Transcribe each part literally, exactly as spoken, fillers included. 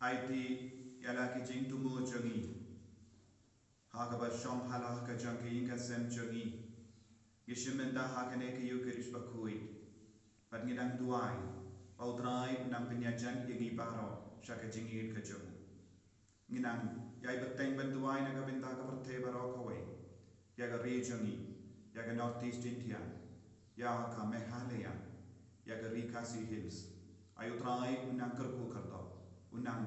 Aiti ïa la ki jingthmu jong ngi ha kaba shong ha la ka jong ka ïing ka sem jong ngi. Ngi shim bynta ha kane ka Ïukharist bakhuid. Bad ngi dang duwai ba U Trai un nang pynïajan ïa ngi baroh sha ka jingïeit ka jong u. Ngi nang ïai bteng ban duwai na ka bynta ka pyrthei baroh kawei, ïa ka ri jong ngi, ïa ka North East India, ïa ka Meghalaya, ïa ka ri Khasi Hills. Ai U Trai un nang kyrkhu kyrdoh, un nang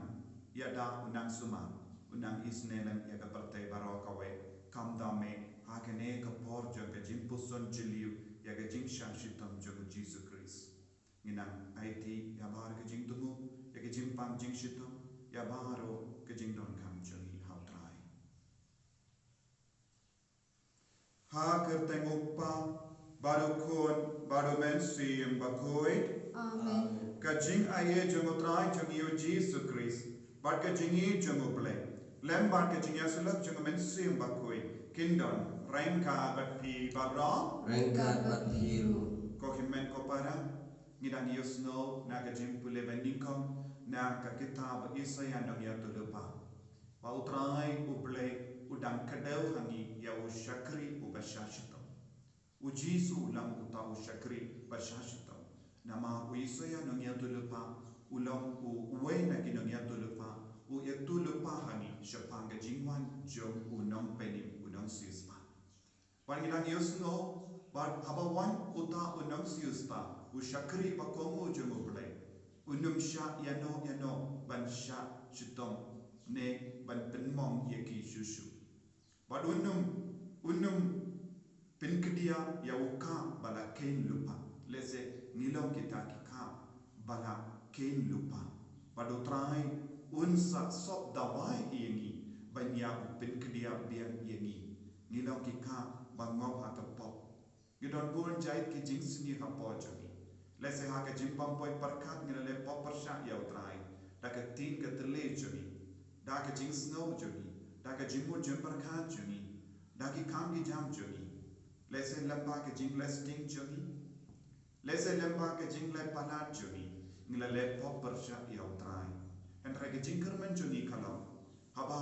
ïada, un nang sumar, un nang isynei lem ïa ka pyrthei baroh kawei, khamtam eh ha kane ka por jong ka jingpuson jylliew ïa ka jingshah shitom jong U Jisu Khrist. Ngi nang aiti ïa baroh ka jingthmu, ïa ka jingpang jingshitom, ïa baroh ka jingdonkam jong ngi ha U Trai. Ha ka kyrteng U Kpa bad U Khun bad U Mynsiem Bakhuid. Amen. Ka jingai jong U Trai jong ngi U Jisu Khrist bad ka jingïeit jong U Blei lem bad ka jingïasyllok jong U Mynsiem Bakhuid kin don ryngkat bad phi baroh. Ryngkat bad phi ruh. Ko hynmen ko para, ngi dang ïohsngew na ka jingpule ba nyngkong na ka kitab Isaïah nongïathuhlypa, ba U Trai U Blei u dang kdew ha ngi ïa u shakri uba shah shitom. U Jisu u long uta u shakri ba shah shitom. Namar u Isaïah nongïathuhlypa u long u, uwei na ki nongïathuhlypa u ïathuhlypa ha ngi shaphang ka jingwan jong u Nongpynim, u Nongsiewspah. Bad ngi dang ïohsngew ba haba wan uta u Nongsiewspah, u shakri ba kohnguh jong U Blei, un ym shah ïano ïano ban shah shitom ne ban pynmong ïa ki shuh shuh. Bad un ym, un ym pynkhia ïa u khap ba la kheiñ lypa. Lehse ngi long kita ki khap ba la kheiñ lypa. Bad U Trai un sa sop dawai ïa ngi ban ïa u pynkhia biang ïa ngi. Ngi long ki khap ba ngop ha ka pop. Ngi don bun jait ki jingsniew hapoh jong ngi. Lehse ha ka jingbym poi pyrkhat ngi la leh pop pyrshah ïa U Trai da ka ktien ka thylliej jong ngi, da ka jingsngew jong ngi, da ka jingmut jingpyrkhat jong ngi, da ki kam ki jam jong ngi. Lehse lyngba ka jingleh sting jong ngi, lehse lyngba ka jingleh palat jong ngi, ngi la leh pop pyrshah ïa U Trai. Hynrei ka jingkyrmen jong ngi ka long, haba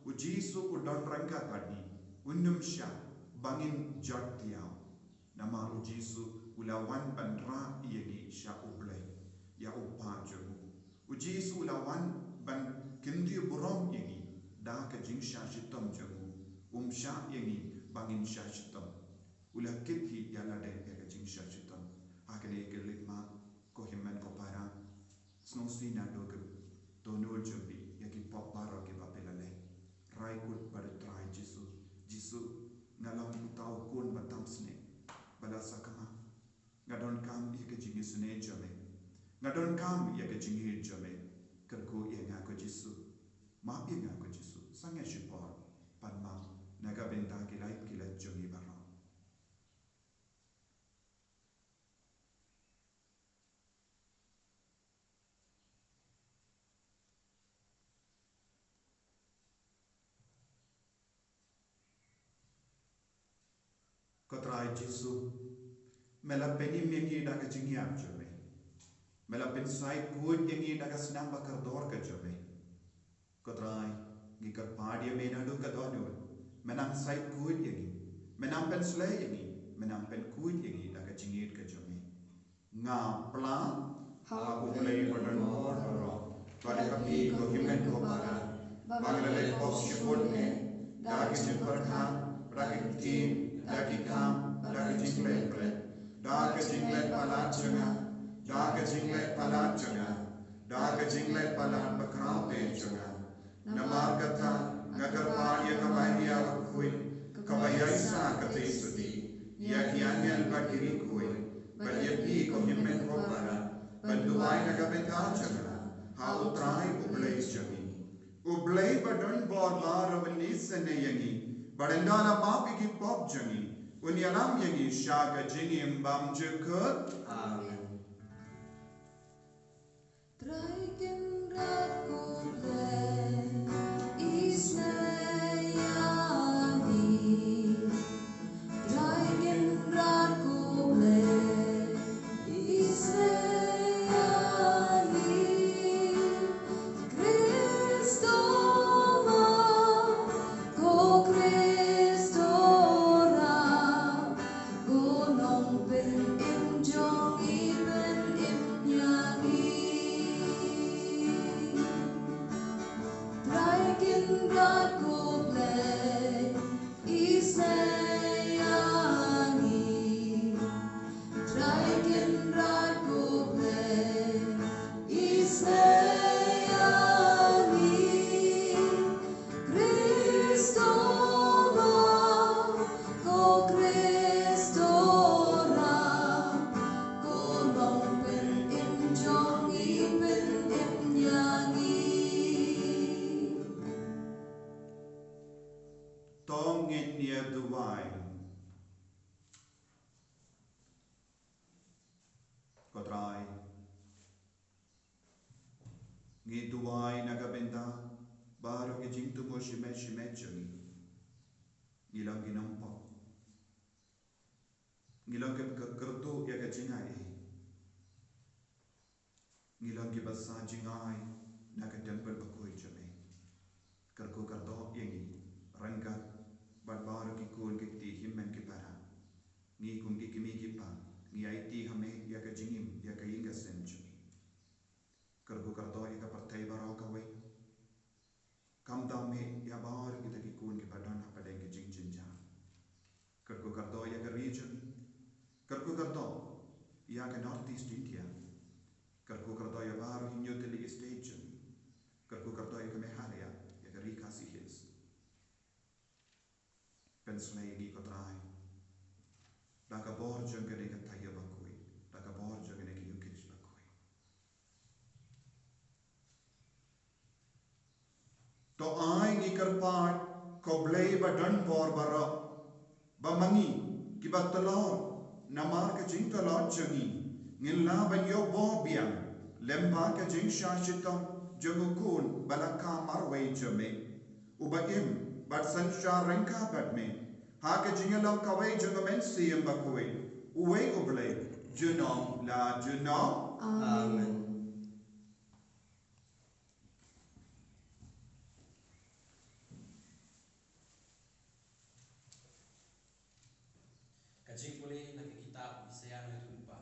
U Jisu u don ryngkat bad ngi, un ym shah ba ngin jot thiaw. Namar U Jisu u la wan ban rah ïa ngi sha U Blei, ïa U Kpa jong u. U Jisu u la wan ban kyntiew burom ïa ngi da ka jingshah shitom jong u. Um shah ïa ngi ba ngin shah shitom. U la kit hi ïa lade ïa ka jingshah shitom. Ha kane ka leit mat, ko hynmen ko para, sngewsih naduh ka dohnud jong phi ïa ki pop baroh kiba phi la leh. Rai kut bad U Trai Jisu. Jisu, nga long uta u khun ba tam snieh, ba la sakma. Nga donkam ïa ka jingisynei jong me. Nga donkam ïa ka jingïeit jong me. Kyrkhu ïa nga ko Jisu. Map ïa nga ko Jisu. Sangeh shipor. Pan map na ka bynta ki lait ki lait jong ngi baroh. Ko Trai Jisu, me la pynim ïa ngi da ka jingïap jong me. Me la pynsaid khuid ïa ngi da ka snam ba kordor ka jong me. Ko Trai, ngi kyrpad ïa me naduh ka dohnud. Me nang said khuid ïa ngi. Me nang pynshlei ïa ngi. Me nang pynkhuid ïa ngi da ka jingïeit ka jong me. Nga pla ha U Blei ba don bor baroh, bad ha phi ko hynmen ko para, ba nga la leh pop shibun eh, da ka jingpyrkhat, da ka ktien, da ki kam, da ka jingleh pret, da ka jingleh palat jong nga, da ka jingleh palat jong nga, da ka jingleh palat bakhraw beiñ jong nga. Namar kata, nga kyrpad ïa ka Maria bakhuid, kaba ïaisah katei suti, ïa ki angel bad ki riewkhuid, bad ïa phi ko hynmen ko para, ban duwai na ka bynta jong nga ha U Trai U Blei jong ngi. U Blei ba don bor baroh un isynei ïa ngi, bad ynda la map ïa ki pop jong ngi, un ïalam ïa ngi sha ka jingim bymjukut. Amen. Trai Kynrad ko Blei, isynei ïa ngi. Trai Kynrad ko Blei, isynei ïa ngi. Khrist Kynrad ko Blei, isnei ïa ngi. Trai Kynrad ko Blei, isnei ïa ngi. Khrist ba, ko Khrist ba, ko Nongpynim jong ngi, pynim ïa ngi. To ngin ïa duwai. Ko Trai, ngi duwai na ka bynta baroh ki jingthmu shimet shimet jong ngi. Ngi long ki nongpop. Ngi long kiba kyrduh ïa ka jingai. Ngi long kiba sah jingai na ka templ bakhuid jong me. Kyrkhu kyrdoh ïa ngi ryngkat bad baroh ki khun ki kti hynmen ki para. Ngi kum ki kmie ki kpa, ngi aiti ha me ïa ka jingim, ïa ka ïing ka sem jong ngi. Kyrkhu kyrdoh ïa ka pyrthei baroh kawei. Khamtam hi ïa baroh kita ki khun kiba don hapdeng ki jingjynjar. Kyrkhu kyrdoh ïa ka ri jong ngi. Kyrkhu kyrdoh ïa ka North East India. Kyrkhu kyrdoh ïa baroh hi New Delhi state jong ngi. Kyrkhu kyrdoh ïa ka Meghalaya, ïa ka ri Khasi Hills. Pynsngew ïa ngi ko Trai. Da ka bor jong kane ka thaw bakhuid, da ka bor jong kane ka Eucharist bakhuid. To ai ngi kyrpad ko Blei ba don bor baroh, ba ma ngi kiba tlot namar ka jingtlot jong ngi, ngin lah ban ïoh bor biang lem bad ka jingshah shitom jong u Khun ba la kha marwei jong me, uba im bad synshar ryngkat bad me ha ka jingïalong kawei jong u Mynsiem Bakhuid, uwei u Blei junom la junom. Amen. Amen. Ka jingpule na ka kitab Isaïah nongïathuhlypa,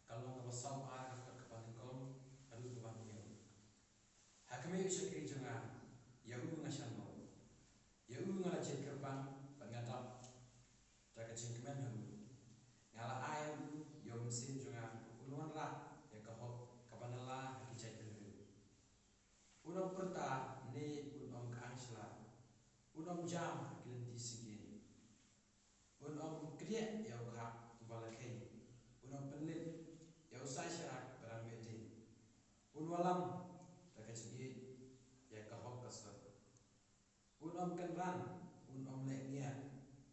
ka lynnong kaba saw ar, ka dkhot kaba nyngkong haduh kaba hynñiew. Ha khmih u shakri jong nga, ïa u nga shah noh. Ïa u nga la jied kyrpang bad nga dap da ka jingkmen ha u. Nga la ai ïa u ïa u Mynsiem jong nga, u nongwanrah ïa ka hok kaba nylla ha ki jaitbynriew. Un ym pyrta ne un ym kyrshan, un ym jam ha ki lynti syngkien. Un ym kdiah ïa u khak uba la kheiñ, un ym pynlip ïa u sai sharak ba dang beh dien. Un wallam da ka jingïeit ïa ka hok ka sot. Un ym kynran, un ym leh ngiat,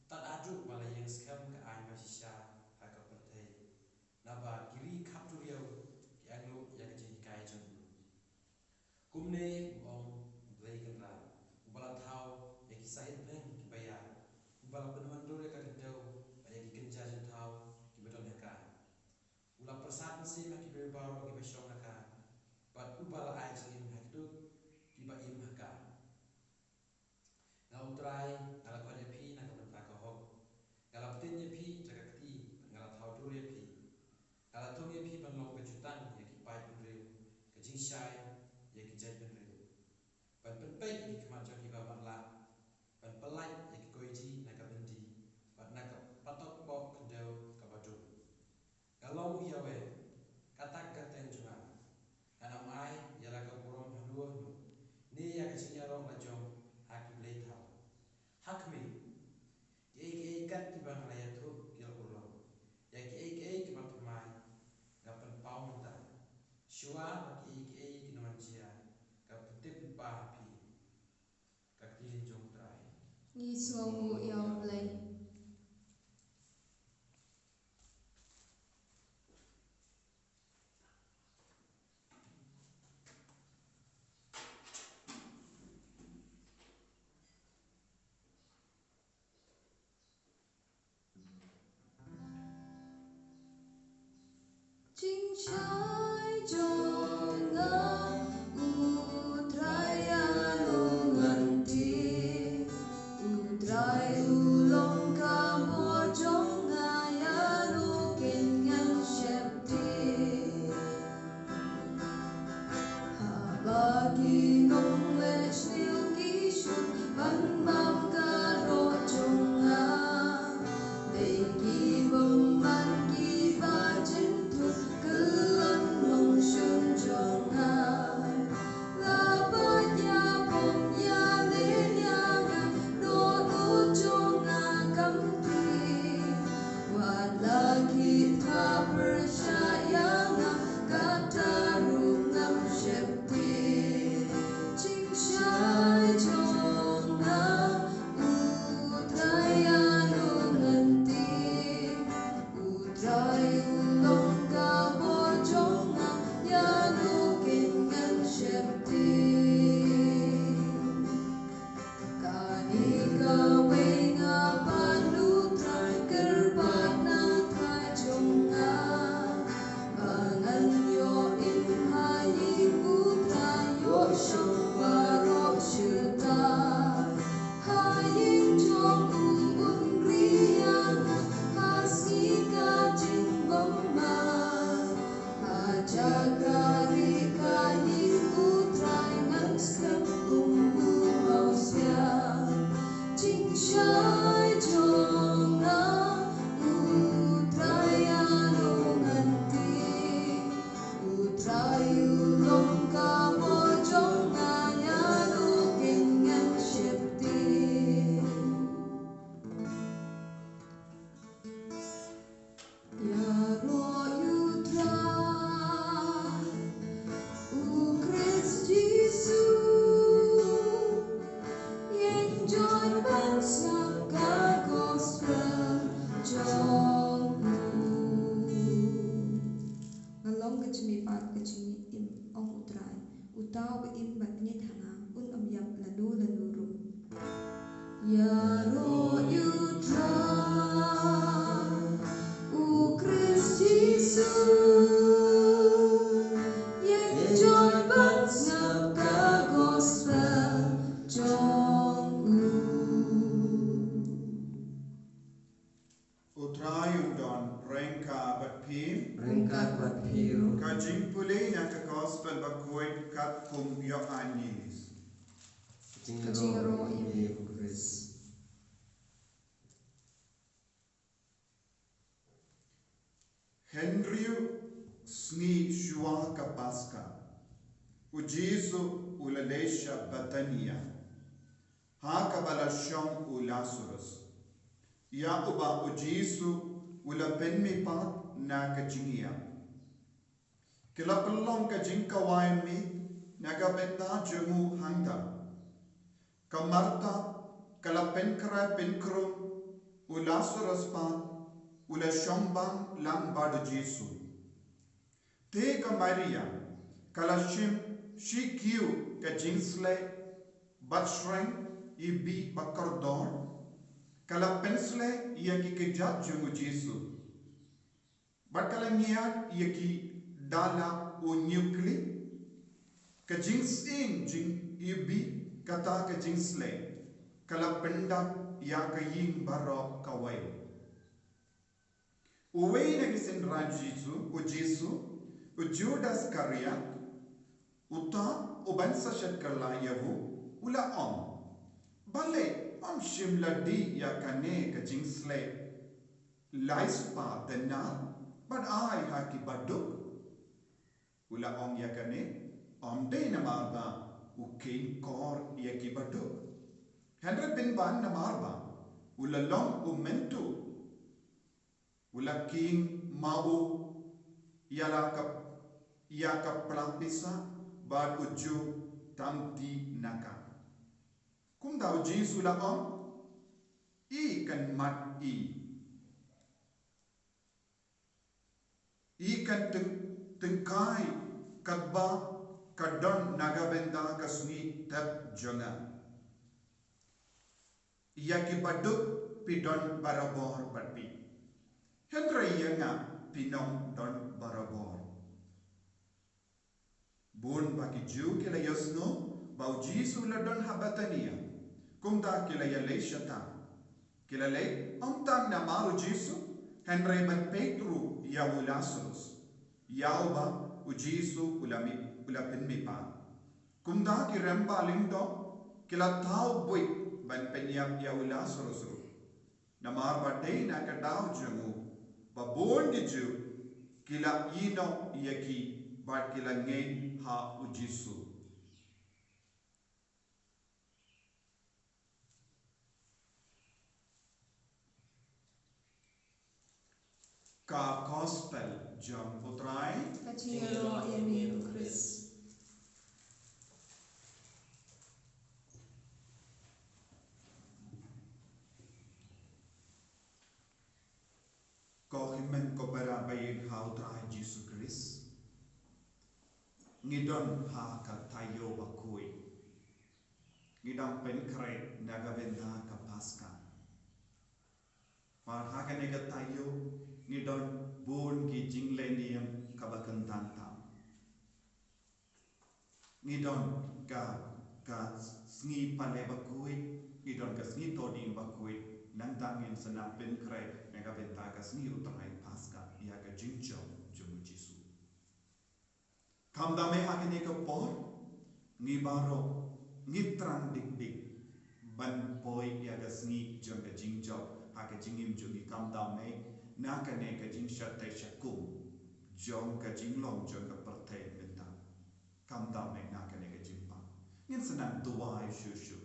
tad haduh ba la ïeng skhem ka aiñ ba shisha ha ka pyrthei. Naba ki ri khapduriaw ki angnud ïa ka jinghikai jong u. Kumne u ong u Blei Kynrad, uba la thaw ïa ki sahied bneng kiba ïar, uba la pynwandur ïa ka kyntew bad ïa ki kynja jingthaw kiba don ha ka. U la pyrsad mynsiem ha ki briew baroh kiba shong ha ka, bad uba la ai jingim ha kito kiba im ha ka. Nga u Trai, nga la khot ïa phi na ka bynta ka hok. Nga la btin ïa phi da ka kti, bad nga la thaw dur ïa phi. Nga la thung ïa phi ban long ka jutang ïa ki paid bynriew, ka jingshai ïa ki jaitbynriew. Ban pynpeit ïa ki khmat jong kiba matlah, ban pyllait ïa ki koidi na ka byndi, bad na ka patok poh khyndew kaba dum. Nga long u Yahweh, kata ka kyrteng jong nga. Ngan ym ai ïa la ka burom hano hano, ne ïa ka jingïarong la jong ha ki blei thaw. Ha khmih, kiei kiei kat kiba nga la ïathuh ki la urlong. Ïa kiei kiei kiba thymmai nga pynpaw mynta. Shuwa ba kiei kiei kin wan jia, nga pyntip lypa ha phi. Ka ktien jong u Trai. Ngi sngewnguh ïa U Blei. Jingshai jong nga, U Trai ïa u ngan tip. U Trai u long ka bor jong nga, ïa u keiñ ngan sheptieng. Haba ki nongleh sniew ki Ka jingïaroh ïa me u Khrist. Hynriew sngi shuwa ka Paska, u Jisu u la leit sha Bethania, ha kaba la shong u Lasarus, ïa uba u Jisu u la pynmihpat na ka jingïap. Ki la pynlong ka jingkawei miet na ka bynta jong u hangta. Ka Martha ka la pynkhreh pynkhrung, u Lasarus pat u la shong bam lang bad u Jisu. Te ka Maria ka la shim shi kiew ka jingsleh bad shreng iwbih ba kordor, ka la pynsleh ïa ki kjat jong u Jisu, bad ka la ngiat ïa ki da la u hynñiew klik. Ka jingsying jingiwbih kata ka jingsleh ka la pyndap ïa ka ïing baroh kawei. Uwei na ki synran Jisu, u Jisu, u Judas Iskariot, uta uban sa shet kylla ïa u, u la ong, balei ym shym la dih ïa kane ka jingsleh lai spah denar bad ai ha ki baduk? U la ong ïa kane ym dei namar ba u kheiñ kor ïa ki baduk, hynrei pynban namar ba u la long u mynta u la kheiñ ma u ïa la ka, ïa ka plang pisa bad u ju tang dih na ka. Kumta u Jisu u la ong, i kan mad i, i kan tyng-, tyngkai katba ka don na ka bynta ka sngi thep jong nga. Ïa ki baduk phi don barabor bad phi, hynrei ïa nga phin ym don barabor. Bun ba ki Jiw ki la ïohsngew ba u Jisu u la don ha Bethania, kumta ki la ïaleit shata. Ki la leit ym tang namar u Jisu, hynrei ban peit ruh ïa u Lasarus, ïa uba u Jisu u la mi-, u la pynmihpat. Kumta ki rangbah lyngdoh ki la thaw buit ban pynïap ïa u Lasarus ruh, namar ba dei na ka daw jong u ba bun ki Jiw ki la ïehnoh ïa ki bad ki la ngeit ha u Jisu. Ka Gospel jong u Trai. Ka jingïaroh ïa me u Khrist. Ko hynmen ko para ba ïeit ha u Trai Jisu Khrist, ngi don ha ka taïew bakhuid. Ngi dang pynkhreh na ka bynta ka Paska. Bad ha kane ka taïew ngi don bun ki jingleh niam kaba kyntang tam. Ngi don ka, ka sngi Palei bakhuid, ngi don ka sngi Thohdieng bakhuid, nangta ngin sa nang pynkhreh na ka bynta ka sngi u Trai Paska, ïa ka jingjop jong u Jisu. Khamtam eh ha kane ka por ngi baroh ngi thrang dik dik ban poi ïa ka sngi jong ka jingjop ha ka jingim jong ngi, khamtam eh na kane ka jingshah teh shah kum jong ka jinglong jong ka pyrthei mynta. Khamtam eh na kane ka jingpang ngin sa nang duwai shuh shuh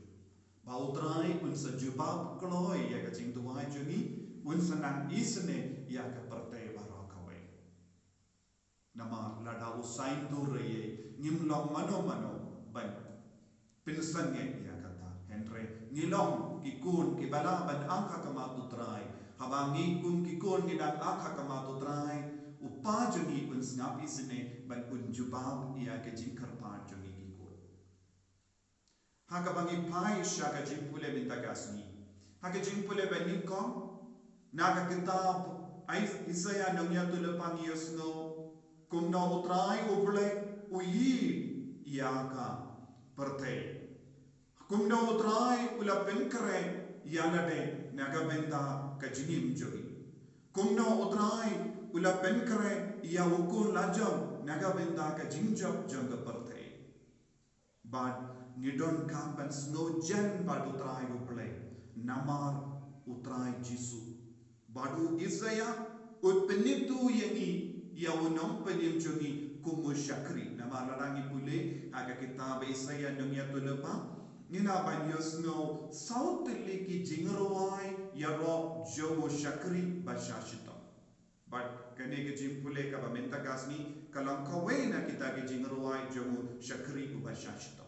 ba u Trai un sa jubab kloi ïa ka jingduwai jong ngi, un sa nang isynei ïa ka pyrthei baroh kawei. Namar lada u saiñdur ïa ngi, ngim long mano mano ban pynsangeh ïa kata. Hynrei ngi long ki khun kiba lah ban ap ha khmat u Trai. Haba ngi kum ki khun ngi dang ap ha khmat u Trai, u Kpa jong ngi un sngap isynei bad un jubab ïa ka jingkyrpad jong ngi ki khun. Ha kaba ngi phai sha ka jingpule mynta ka sngi, ha ka jingpule ba nyngkong na ka kitab Is-, Isaiah nongïathuhlypa ngi ïohsngew kumno u Trai u Blei u ïeit ïa ka pyrthei. Kumno u Trai u la pynkhreh ïa lade na ka bynta ka jingim jong ngi. Kumno u Trai u la pynkhreh ïa u Khun lajong na ka bynta ka jingjop jong ka pyrthei. Bad ngi donkam ban sngewjen bad u Trai u Blei, namar u Trai Jisu. Bad u Isaïah u pynitu ïa ngi ïa u nongpynim jong ngi kum u shakri. Namar lada ngi pule ha ka kitab Isaïah nongïathuhlypa, ngi lah ban ïohsngew saw tylli ki jingrwai ïaroh jong u shakri ba shah shitom. Bad kane ka jingpule kaba mynta ka sngi ka long kawei na kita ki jingrwai jong u shakri uba shah shitom.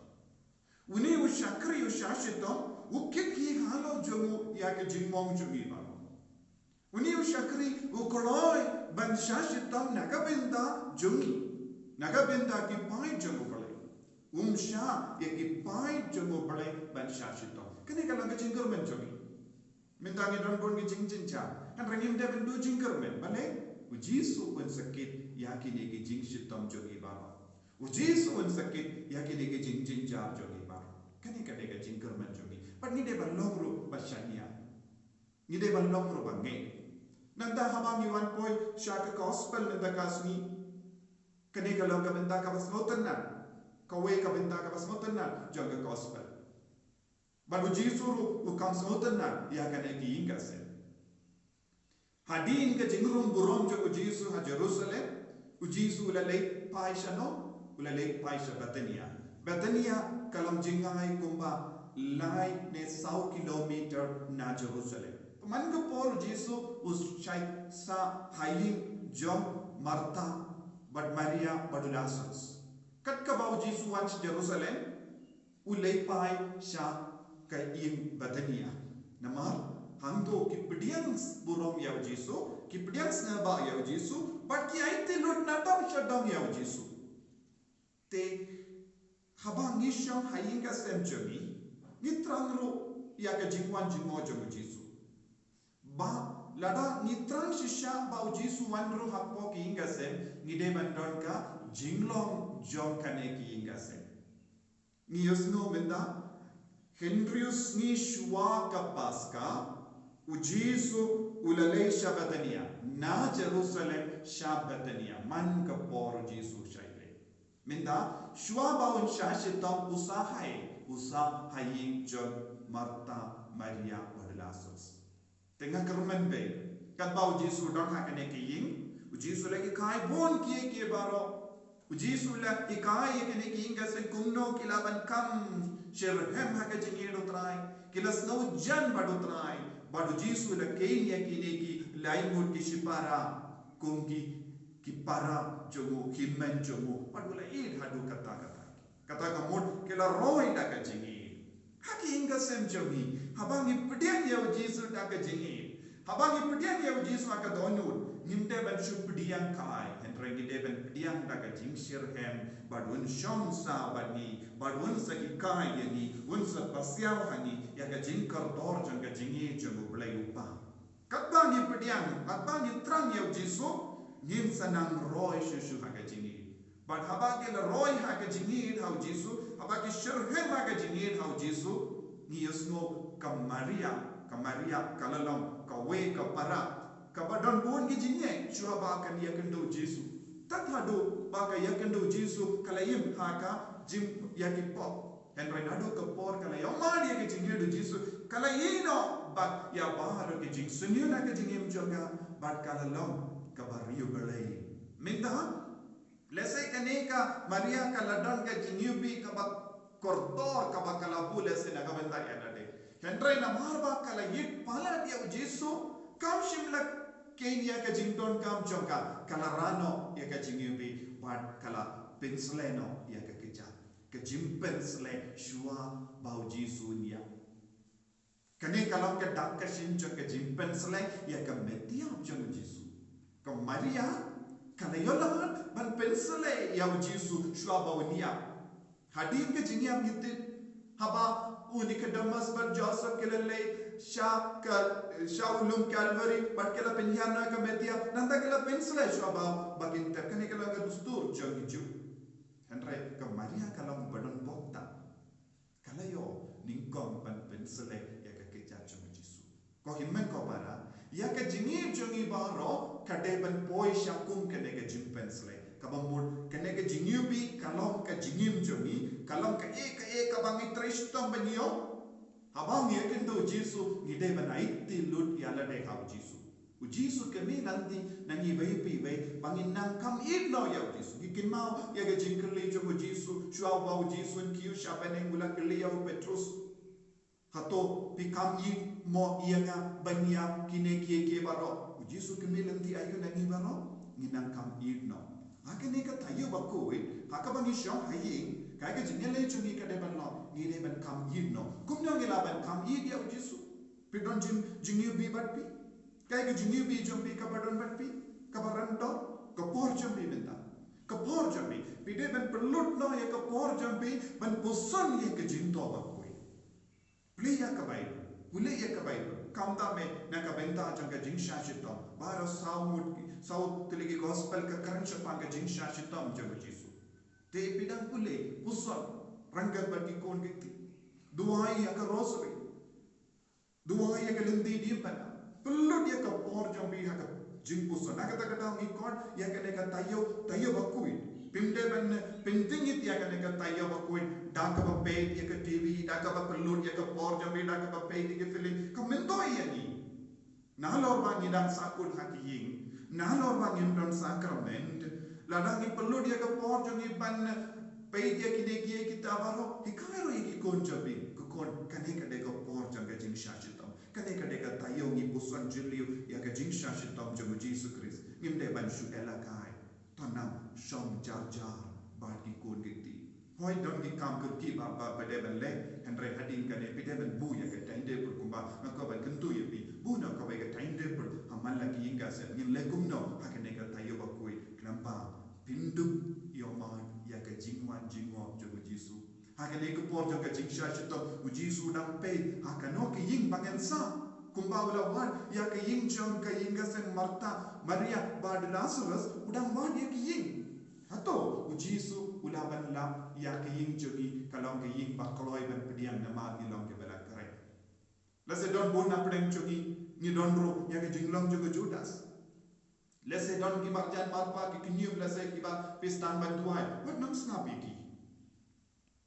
Une u shakri u shah shitom u kit hi halor jong u ïa ka jingmong jong ngi baroh. Une u shakri u kloi ban shah shitom na ka bynta jong ngi, na ka bynta ki paid jong u Blei. Um shah ïa ki paid jong u Blei ban shah shitom. Kane ka long ka jingkyrmen jong ngi. Mynta ngi don bun ki jingjynjar, hynrei ngim dei ban duh jingkyrmen, balei? U Jisu un sa kit ïa kine ki jingshitom jong ngi baroh. U Jisu un sa kit ïa kine ki jingjynjar jong ngi baroh. Kane ka dei ka jingkyrmen jong ngi. Bad ngi dei ban long ruh ba shaniah. Ngi dei ban long ruh ba ngeit. Nangta haba ngi wan poi sha ka gospel mynta ka sngi, kane ka long ka bynta kaba sngewtynnad. Kawei ka bynta kaba sngewtynnad jong ka gospel. Bad u Jisu ruh u kham sngewtynnad ïa kane ki ïing ka sem. Hadien ka jingrung burom jong u Jisu ha Jerusalem, u Jisu u la leit phai shano? U la leit phai sha Bethania. Bethania ka long jngai kumba lai ne saw kilometer na Jerusalem. Te man ka por u Jisu u shait sah ha ïing jong Martha bad Maria bad u Lazarus. Kat kaba u Jisu wan sha Jerusalem, u leit phai sha ka ïing Bethania. Namar hangto ki pdiang burom ïa u Jisu, ki pdiang sngewbha ïa u Jisu, bad ki aiti lut na dong sha dong ïa u Jisu. Te haba ngi shong ha ïing ka sem jong ngi, ngi thrang ruh ïa ka jingwan jingmut jong u Jisu. Ba lada ngi thrang shisha ba u Jisu wan ruh hapoh ka ïing ka sem, ngi dei ban don ka jinglong jong kane ka ïing ka sem. Ngi ïohsngew mynta, hynriew sngi shuwa ka Paska, u Jisu u la leit sha Bethania, na Jerusalem sha Bethania, man ka por u Jisu shait leit. Mynta, shuwa ba un shah shitom u sah ha, u sah ha ïing jong Martha, Maria bad u Lazarus. Te nga kyrmen bha, katba u Jisu u don ha kane ka ïing, u Jisu u la hikai bun kiei kiei baroh. U Jisu u la hikai ïa kine ki ïing ka sem kumno ki lah ban kham shitrhem ha ka jingïeit u Trai. Ki la sngewjan bad u Trai. Bad u Jisu u la kheiñ ïa kine ki lai ngut ki shipara kum ki, ki para jong u, ki hynmen jong u. Bad u la ïeit haduh katta katta. Kata ka mut ki la roi da ka jingïeit. Ha ki ïing ka sem jong ngi, haba ngi pdiang ïa u Jisu da ka jingïeit, haba ngi pdiang ïa u Jisu ha ka dohnud, ngim dei ban shu pdiang kai, hynrei ngi dei ban pdiang da ka jingshitrhem, bad un shong sah bad ngi, bad un sa hikai ïa ngi, un sa pasiaw ha ngi ïa ka jingkordor jong ka jingïeit jong u Blei u Kpa. Katba ngi pdiang, katba ngi thrang ïa u Jisu, ngin sa nang roi shuh shuh ha ka jingïeit. Bad haba ki la roi ha ka jingïeit ha u Jisu, haba ki shitrhem ha ka jingïeit ha u Jisu, ngi ïohsngew ka Maria, ka Maria ka la long kawei ka para kaba don bun ki jingeh shuwa ba kan ïakynduh u Jisu. Tad haduh ba ka ïakynduh u Jisu ka la im ha ka jingïakynduh. Hynrei naduh ka por ka la ïohmad ïa ka jingïeit u Jisu, ka la ïehnoh bad ïa baroh ki jingsniew na ka jingim jong ka, bad ka la long kaba riewblei. Mynta, lehse kane ka Maria ka la don ka jingiwbih kaba kordor kaba ka la buh lehse na ka bynta ïa lade. Hynrei namar ba ka la ïeit palat ïa u Jisu, kam shym la kheiñ ïa ka jingdonkam jong ka, ka la rah noh ïa ka jingiwbih bad ka la pynshlei noh ïa ka kjat. Ka jingpynshlei shuwa ba u Jisu un ïap. Kane ka long ka dak ka shin jong ka jingpynshlei ïa ka met ïap jong u Jisu. Ka Maria ka la ïoh lad ban pynshlei ïa u Jisu shuwa ba un ïap. Hadien ka jingïap ngi tip, haba u Nicodemus bad Joseph ki la leit sha ka, sha u lum Calvary bad ki la pynhiar noh ïa ka met ïap, nangta ki la pynshlei shuwa ba, ba kin tep. Kane ka long ka dustur jong ki Jiw. Hynrei ka Maria ka long ba don bok tam. Ka la ïoh nyngkong ban pynshlei ïa ka kjat jong u Jisu. Ko hynmen ko para, ïa ka jingim jong ngi baroh ka dei ban poi sha kum kane ka jingpynshlei. Kaba mut kane ka jingiwbih ka long ka jingim jong ngi, Ka long kaei kaei kaba ngi trei shitom ban ïoh. Haba ngi ïakynduh Jisu, ngi dei ban aiti lut ïa lade ha u Jisu. U Jisu ka mih lynti na ngi iwei pa iwei ba ngin nang kham ïeit noh ïa u Jisu. Ngi kynmaw ïa ka jingkylli jong u Jisu, shuwa ba u Jisu un kiew sha bneng, u la kylli ïa u Petrus, hato phi kham ïeit mo ïa nga ban ïa kine kiei kiei baroh? U Jisu ka mih lynti aïu na ngi baroh? Ngin nang kham ïeit noh. Ha kane ka taïew bakhuid, ha kaba ngi shong ha ïing, kaei ka jingïaleh jong ngi ka dei ban long, ngi dei ban kham ïeit noh. Kumno ngi lah ban kham ïeit ïa u Jisu? Phi don jing, jingïohi bad phi? Kaei ka jingïohi jong phi kaba don bad phi, kaba randor? Ka por jong phi mynta. Ka por jong phi. Phi dei ban pynlut noh ïa ka por jong phi ban puson ïa ka jingthoh bakhuid. Plie ïa ka Baibl, pule ïa ka Baibl. Khamtam eh na ka bynta jong ka jingshah shitom. Baroh saw ngut, saw tylli ki gospel ka kren shaphang ka jingshah shitom jong u Jisu. Te phi dang pule, puson, ryngkat bad ki khun ki kti. Duwai ïa ka rosary. Duwai ïa ka lynti diengphna. Pynlut ïa ka por jong phi ha ka jingpuson. Na kata ka daw ngi khot ïa kane ka taïew, taïew bakhuid. Phim dei ban pynthikna ïa kane ka taïew bakhuid da kaba peit ïa ka T V, da kaba pynlut ïa ka por jong phi da kaba peit ïa ka film. Ka myntoi ïa ngi. Nalor ba ngi dang sahkut ha ki ïing, nalor ba ngim don sakrament, lada ngi pynlut ïa ka por jong ngi ban peit ïa kine kiei kiei baroh, hikai ruh ïa ki khun jong phi, ko khun, kane ka dei ka por jong ka jingshah shitom. Kane ka dei ka taïew ngi puson jylliew ïa ka jingshah shitom jong u Jisu Khrist. Ngim dei ban shu ïalehkai. To nang shong jar jar bad ki khun ki kti. Hooid, don ki kam kyrkieh ba, ba, ba dei ban leh, hynrei hadien kane phi dei ban buh ïa ka timetable kumba nga kwah ban kyntu ïa phi. Buh noh kawei ka timetable ha man la ki ïing ka sem, ngin leh kumno ha kane ka taïew bakhuid, khnang ba phin dup ïohmad ïa ka jingwan jingmut jong u Jisu. Ha kane ka por jong ka jingshah shitom, u Jisu u dang peit ha kano ka ïing ba ngan sah. Kumba u la wad ïa ka ïing jong ka ïing ka sem Martha, Maria bad Lazarus, u dang wad ïa ka ïing. Hato u Jisu u lah ban lap ïa ka ïing jong ngi, ka long ka ïing ba kloi ban pdiang namar ngi long kiba la khreh? Lehse don bun na pdeng jong ngi, ngi don ruh ïa ka jinglong jong u Judas. Lehse don ki marjan marpa, ki kñium, lehse kiba phi sdang ban duwai. Wat nym sngap ïa ki.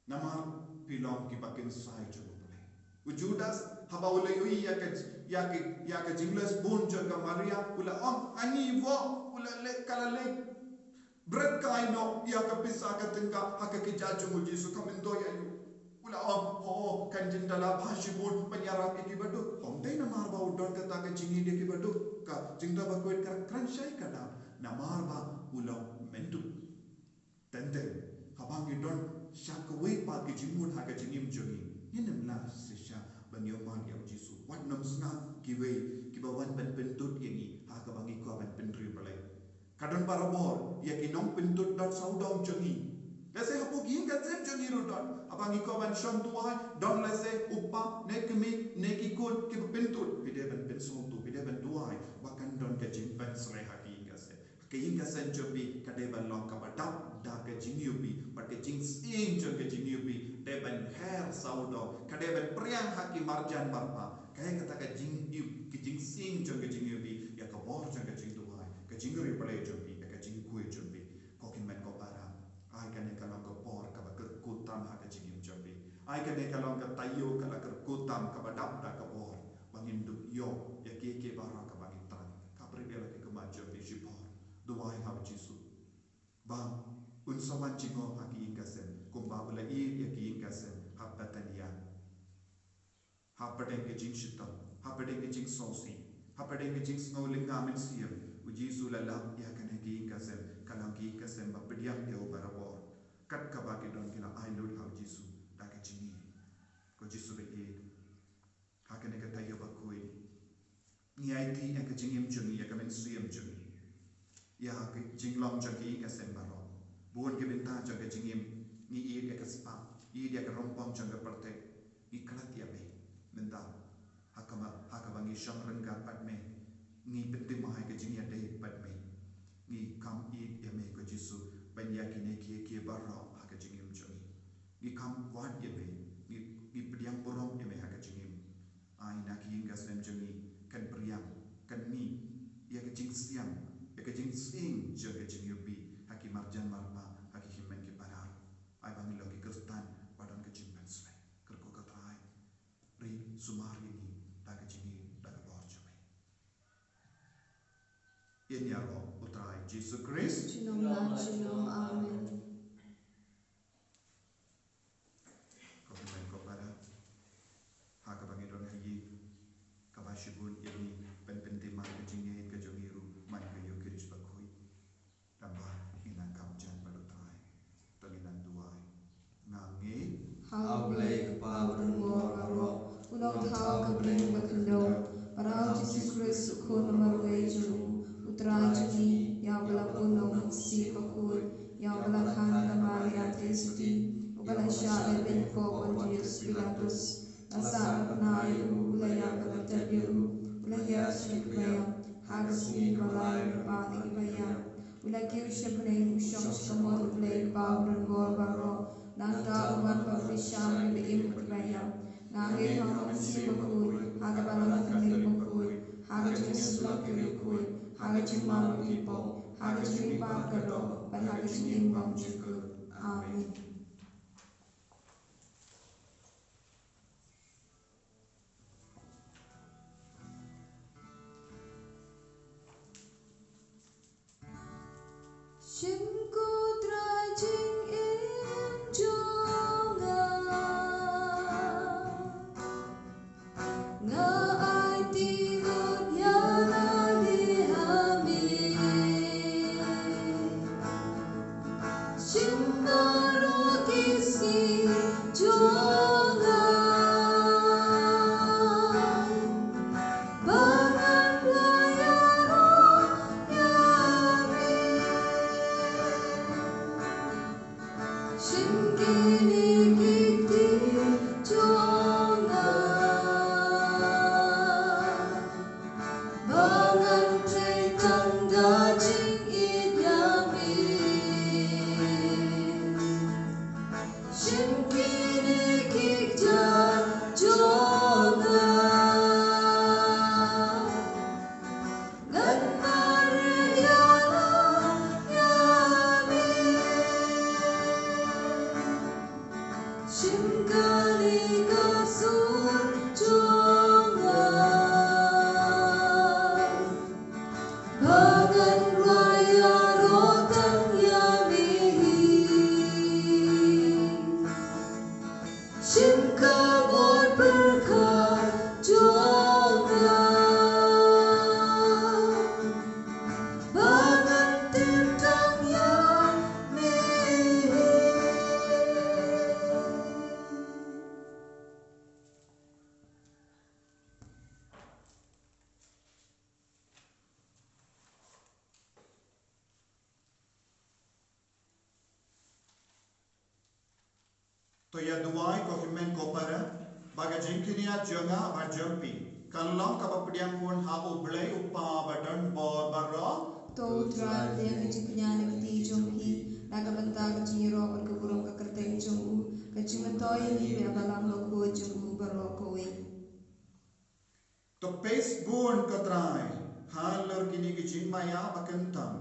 Namar phi long kiba kynsai jong U Blei. U Judas, haba u la ïohi ïa ka, ïa ka, ïa ka jingleh bun jong ka Maria, u la ong, ani voh, u la leh, ka la leh bret kai noh ïa ka pisa ka tyngka ha ka kjat jong u Jisu, ka myntoi aïu? U la ong, oh, kan jin da lah bha shibun ban ïarap ïa ki baduk. Ym dei namar ba u don kata ka jingïeit ïa ki baduk. Ka jingthoh bakhuid ka kren shai ka dap namar ba u long mynta. Teng teng, haba ngi don sha kawei pat ka jingmut ha ka jingim jong ngi, ngin ym lah shisha ban ïohmad ïa u Jisu. Wat nym sngap kiwei kiba wan ban pynthut ïa ngi ha kaba ngi kwah ban pynriewblei. Ka don barabor ïa ki nongpynthut dot sawdong jong ngi. Lehse hapoh ki ïing ka sem jong ngi ruh don. Haba ngi kwah ban shong duwai, don lehse u kpa ne kmie ne ki khun kiba pynthut. Phi dei ban pynsngewthuh, phi dei ban duwai ba kan don ka jingpynshlur ha ki ïing ka sem. Ka ïing ka sem jong phi ka dei ban long kaba dap da ka jingïohi bad ka jingïaseng jong ka jingïohi. Dei ban her sawdong, ka dei ban pdiang ha ki marjan marpa. Kaei kata ka jingïohi, ka jingïaseng jong ka jingïohi ïa ka bor jong ka jingduwai, ka jingriewblei jong phi, ïa ka jingkhuid jong phi. Ko hynmen ko para, ai kane ka long ka por kaba kyrkhu tam ha ka jingim jong phi. Ai kane ka long ka taïew ka la kyrkhu tam kaba dap da ka bor ba ngin dup ïoh ïa kiei kiei baroh kaba ngi thrang. Khapkhreh ïa la ki khmat jong phi shibun. Duwai ha u Jisu ba un sa wan jngoh ha ki ïing ka sem kumba u la ïeit ïa ki ïing ka sem ha Bethania. Hapdeng ka jingshitom, hapdeng ka jingsngewsih, hapdeng ka jingsngew lynga mynsiem, u Jisu u la lap ïa kane ka ïing ka sem, ka long ka ïing ka sem ba pdiang ïa u barabor. Kat kaba ki don ki la ai lut ha u Jisu da ka jingïeit. Ko Jisu ba ïeit, ha kane ka taïew bakhuid, ngi aiti ïa ka jingim jong ngi, ïa ka mynsiem jong ngi, ïa ka jinglong jong ka ïing ka sem baroh. Bun ki bynta jong ka jingim, ngi ïeit ïa ka spah, ngi ïeit ïa ka rympong jong ka pyrthei. Ngi klet ïa me mynta, ha kaba, ha kaba ngi shong ryngkat bad me, ngi pynthymmai ka jingïadei bad me. Ngi kham ïeit ïa me ko Jisu ban ïa kine kiei kiei baroh ha ka jingim jong ngi. Ngi kham wad ïa me, ngi, ngi pdiang burom ïa me ha ka jingim. Ai na ki ïing ka sem jong ngi kan pdiang, kan mih ïa ka jingsiang, ïa ka jingïaseng jong ka jingïohi ha ki marjan marpa, ha ki hynmen ki para. Ai ba ngin long ki Khristan sumar ïa ngi da ka jingïeit, da ka bor jong me. Ïa ngi ïaroh, U Trai Jisu Khrist. Junom la junom, amen. Ko hynmen ko para, ha kaba ngi don ha ïing, kaba shibun ïa ngi pynpynthikna ka jingïeit ka jong ngi ruh man ka Eukharist bakhuid. Tang ba ngin nang kam jan bad U Trai. To ngin nang duwai. Nga ngeit ha U Blei Kpa badonbor baroh, U Nongthaw ka Blei Bakhyndew, bad ha U Jisu Khrist U Khun ba marwei jong U, U Trai jong ngi, ïa uba la pun na U Mynsiem Bakhuid, ïa uba la khan da ka Maria Theisotti, uba la shah leh beiñ hapoh Pontius Pilatus, la sahnarphna ïa u, u la ïap bad la tep ïa u, u la hiar sha ki baïap, ha ka sngi kaba lai u la pynïap, u la kiew sha bneng, u shong sha kamon U Blei Kpa badonbor baroh. Nangta un wan ban pynshai ïa kiba im bad kiba ïap. Nga ngeit ha U Mynsiem Bakhuid, ha ka Balang Katholik bakhuid, ha ka jingïasyllok ki riewkhuid, ha ka jingmap ki pop, ha ka jingmihpat ka doh, bad ha ka jingim bymjukut. Amen. Shim ko Trai jingim jong nga. Nga aiti lut ïa lade ha me. Shim baroh ki sngi jong nga. Ba ngan ïaroh ïa me. Shim kine ki kti jong nga. Ba ngan trei tang da jingïeit ïa me. Shim kine ki kjat jong nga. Ngan mareh ïa lade ïa me. Shim kane ka sur jong nga. Ba ngan rwai ïaroh tang ïa me hi. Shim ka bor pyrkhat jong nga. Ba ngan tip tang ïa me hi. To ïa duwai ko hynmen ko para, ba ka jingkynriah jong nga bad jong phi kan long kaba pdiang khun ha U Blei U Kpa badonbor baroh. To U Trai pdiang ka jingkñia na ka kti jong phi, na ka bynta ka jingïaroh bad ka burom ka kyrteng jong u, ka jingmyntoi ïa ngi ba balang bakhuid jong u baroh kawei. To peit bun ko Trai halor kine ki jingmaïa ba khamtam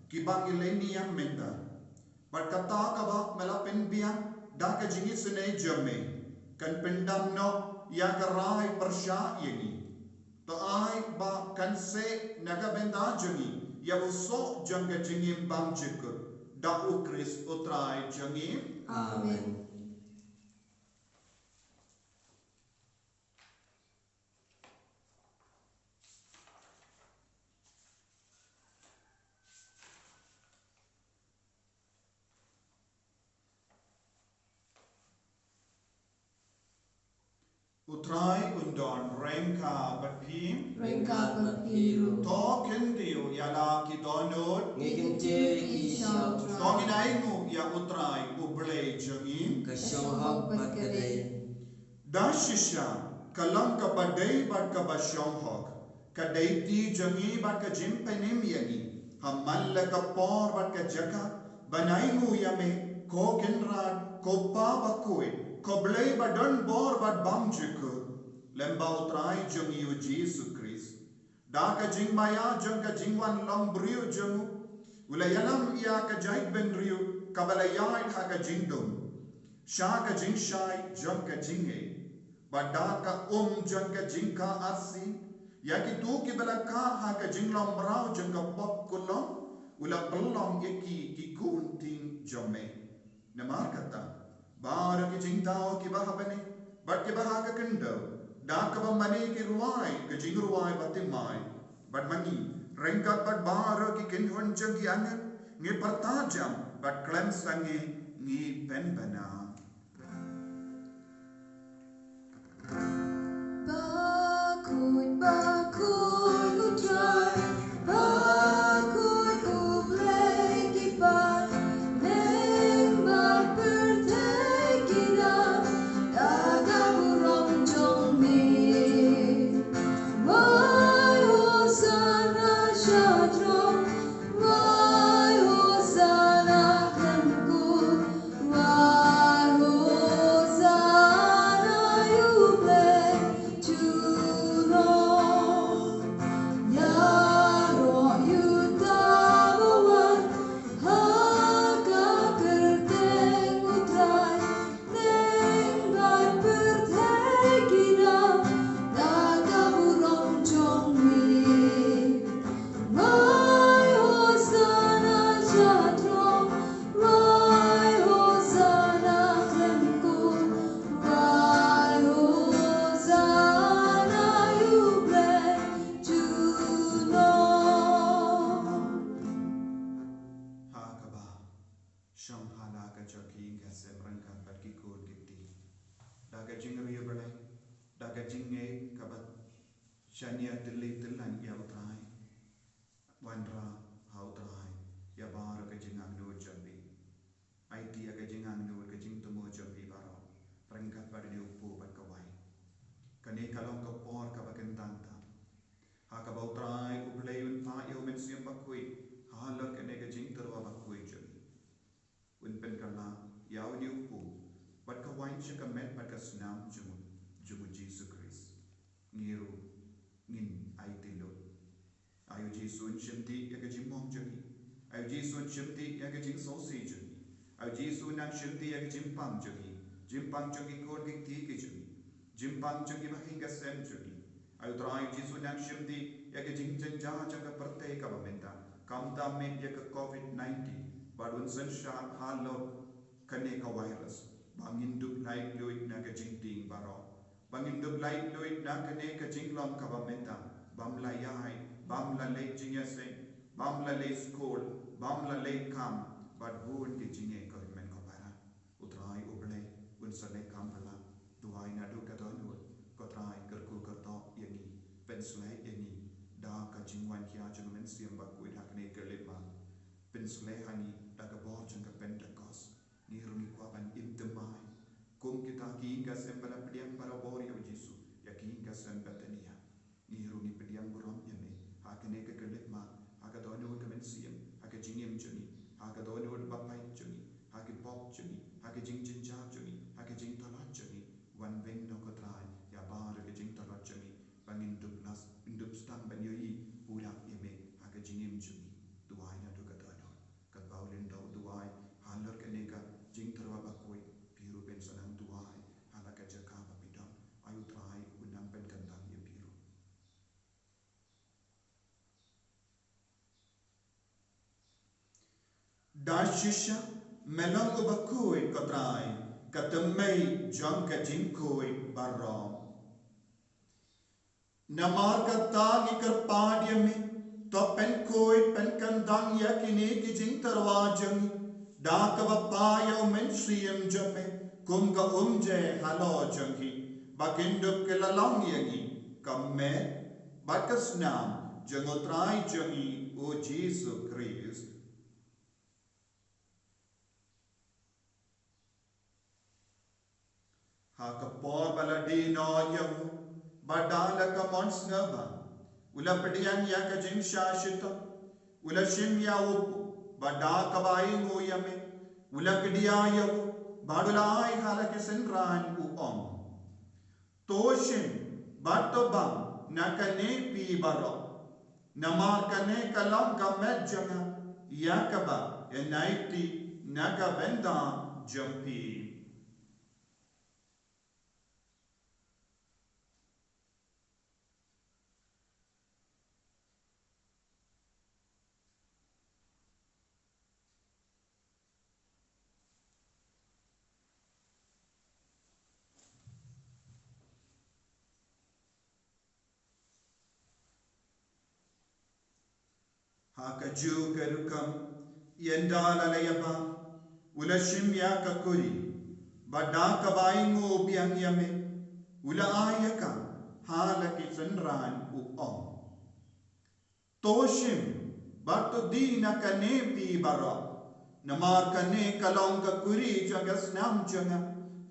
kiba ngi leh niam mynta. Bad kata kaba me la pynbiang da ka jingisynei jong me kan pyndam noh ïa ka rai pyrshah ïa ngi. To ai ba kan seh na ka bynta jong ngi ïa u soh jong ka jingim bymjukut, da U Khrist U Trai jong ngi. Amen. U Trai un don ryngkat bad phi. Ryngkat bad phi ruh. To kyntiew ïa la ki dohnud. Ngi kyntiew ïa ki sha U Trai. To ngin ainguh ïa U Trai U Blei jong ngi. Ka shong hok bad ka dei. Da shisha ka long kaba dei bad kaba shong hok, ka dei kti jong ngi bad ka jingpynim ïa ngi ha man la ka por bad ka jaka ban ainguh ïa me, ko Kynrad, ko Pa bakhuid, ko Blei badonbor bad bymjukut. Lem bad U Trai jong ngi U Jisu Khrist, da ka jingmaïa jong ka jingwan long briew jong u, u la ïalam ïa ka jaitbynriew kaba la ïaid ha ka jingdum sha ka jingshai jong ka jingngeit. Bad da ka um jong ka jingkha arsien, ïa kito kiba la kha ha ka jinglong mraw jong ka pop kulong, u la pynlong ïa ki ki khun ktien jong me. Namar kata, baroh ki jingdaw kiba ha bneng bad kiba ha ka khyndew, da kaba mane ki rwai ka jingrwai bathymmai. Bad ma ngi, ryngkat bad baroh ki kynhun jong ki angel, ngi pyrta jam bad khlem sangeh ngi pynbna. Bakhuid, bakhuid U Trai, bakhuid U Blei ki paidbah pyrthei ki dang da ka burom jong me. Wai Hosanna sha throne, wai Hosanna khlem kut, wai Hosanna ïa U Blei junom. Ïaroh ïa uta ba wan ha ka kyrteng U Trai, bneng bad pyrthei ki dang da ka burom jong me. Wai Hosanna sha throne, wai Hosanna khlem kut, wai Hosanna ïa U Blei junom. Ha kaba shong ha la ka jong ki ïing ki sem ryngkat bad ki khun ki kti, da ka jingriewblei, da ka jingngeit kaba shaniah tylli tyllan ïa U Trai, wanrah ha U Trai ïa baroh ka jingangnud jong phi. Aiti ïa ka jingangnud, ka jingthmu jong phi baroh ryngkat bad une u kpu bad ka waiñ. Kane ka long ka por kaba kyntang tam, ha kaba U Trai U Blei un phah ïa U Mynsiem Bakhuid halor kane ka jingtyrwa bakhuid jong ngi. Un pynkylla ïa une u kpu bad ka waiñ sha ka met bad ka snam jong u, jong U Jisu Khrist. Ngi ruh ngin aiti lut. Ai U Jisu, un shimti ïa ka jingmong jong ngi. Ai U Jisu, un shimti ïa ka jingsngewsih jong ngi. Ai U Jisu, un nang shimti ïa ka jingpang jong ngi, jingpang jong ki khun ki kti ki jong ngi, jingpang jong ki bahaïing ki sem jong ngi. Ai U Trai Jisu, un nang shimti ïa ka jingjynjar jong ka pyrthei kaba mynta, khamtam eh ïa ka covid nineteen, bad un synshar halor kane ka virus, ba ngin dup laitluid na ka jingtieng baroh, ba ngin dup laitluid na kane ka jinglong kaba mynta, bym la ïaid, bym la leit jingïaseng, bym la leit skul, bym la leit kam, bad bun ki jingeh kaba hynmen kaba para. U Trai U Blei un sa leh kam ba lah. Duwai naduh ka dohnud, ko Trai, kyrkhu kyrdoh ïa ngi, pynshlei ïa ngi da ka jingwan khia jong U Mynsiem Bakhuid ha kane ka khyllipmat. Pynshlei ha ngi da ka bor jong ka Pentekost. Ngi ruh ngi kwah ban im thymmai kum kita ki ïing ki sem ba la pdiang barabor ïa U Jisu, ïa ki ïing ki sem Bethania. Ngi ruh ngi pdiang burom ïa me ha kane ka khyllipmat, ha ka dohnud ka mynsiem, ha ka jingim jong ngi, ha ka dohnud ba pait jong ngi, ha ki pop jong ngi, ha ka jingjynjar jong ngi, ha ka jingtlot jong ngi. Wan beiñ noh ko Trai ïa baroh ka jingtlot jong ngi, ba ngin dup las, ngin dup sdang ban ïohi pura ïa me ha ka jingim jong ngi. Duwai naduh ka dohnud. Katba u lyngdoh u duwai halor kane ka jingtyrwa bakhuid, phi ruh phin sa nang duwai ha la ka jaka ba phi don. Ai U Trai un nang pynkyntang ïa phi ruh. Da shisha me long uba khuid ko Trai, ka thymmei jong ka jingkhuid baroh. Namar kata ngi kyrpad ïa me, to pynkhuid pynkyntang ïa kine ki jingtyrwa jong ngi da kaba phah ïa U Mynsiem jong me kum ka umjai halor jong ngi, ba kin dup kylla long ïa ngi ka met bad ka snam jong U Trai jong ngi U Jisu Khrist. Ha ka por ba la die noh ïa u, bad da la ka mon sngewbha, u la pdiang ïa ka jingshah shitom, u la shim ïa u kpu, bad da kaba ainguh ïa me, u la kdiah ïa u, bad u la ai ha la ki synran u ong: To shim bad to bam na kane phi baroh, namar kane ka long ka met jong nga, ïa kaba yn aiti na ka bynta jong phi. Ha kajuh ka rukom, ynda la leit ïa bam, u la shim ïa ka kuri, bad da kaba ainguh biang ïa me, u la ai ïa ka ha la ki synran, u ong: To shim bad to die na kane phi baroh, namar kane ka long ka kuri jong ka snam jong nga,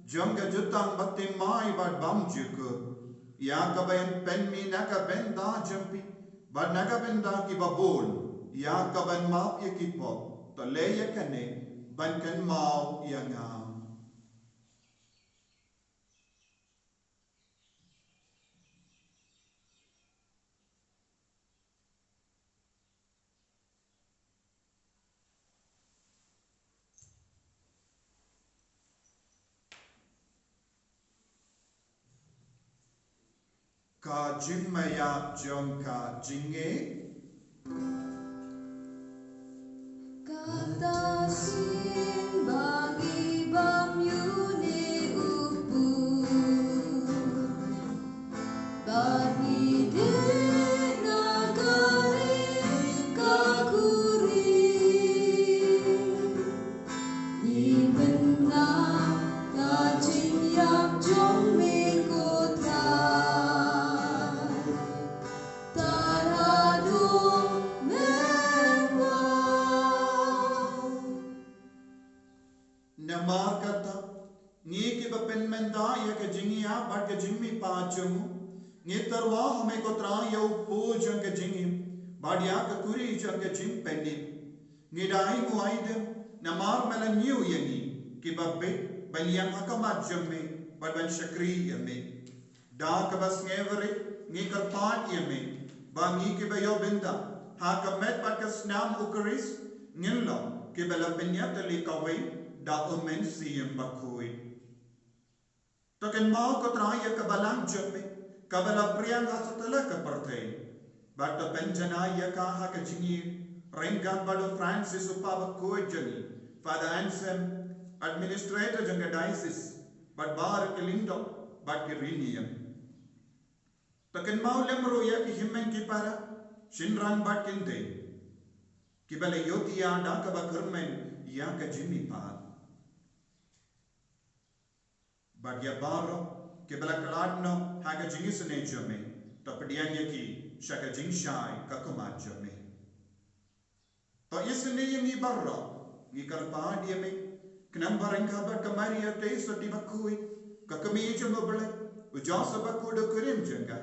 jong ka jutang bathymmai bad bymjukut, ïa kaba yn pynmih na ka bynta jong phi bad na ka bynta kiba bun, ïa kaban map ïa ki pop. To leh ïa kane ban kynmaw ïa nga. Ka jingmaïa jong ka jingngeit. Kata sien ba ngi bam ïa une u pud, bad ngi dei na ka ri ka kuri. Ngi bynta ka jingïap jong me ko Trai, tad haduh me wan. Namar kata, ngi kiba pynmynta ïa ka jingïap bad ka jingmihpat jong u, ngi tyrwa ha me ko Trai ïa u pud jong ka jingim bad ïa ka kuri jong ka jingpynim. Ngi da ainguh aidem namar me la ñiew ïa ngi kiba bit ban ïeng ha khmat jong me bad ban shakri ïa me. Da kaba sngewrit ngi kyrpad ïa me ba ngi kiba ïoh bynta ha ka met bad ka snam u Khrist ngin long kiba la pynïatylli kawei da u Mynsiem Bakhuid. To kynmaw ko Trai ïa ka balang jong me kaba la phriang ha satlak ka pyrthei, bad to pynjanai ïa ka ha ka jingïeit ryngkat bad u Francis u Papa bakhuid jong ngi, Father Anselm, administrator jong ka diocese, bad baroh ki lyngdoh bad ki riewniam. To kynmaw lem ruh ïa ki hynmen ki para, shynrang bad ki kynthei kiba la ïohthiah da kaba kyrmen ïa ka jingmihpat, bad ïa baroh kiba la khlad noh ha ka jingisynei jong me. To pdiang ïa ki sha ka jingshai ka khmat jong me. To isynei ïa ngi baroh, ngi kyrpad ïa me, khnang ba ryngkat bad ka Maria Theisotti bakhuid, ka Kmie jong u Blei, u Joseph bakhuid u kurim jong ka,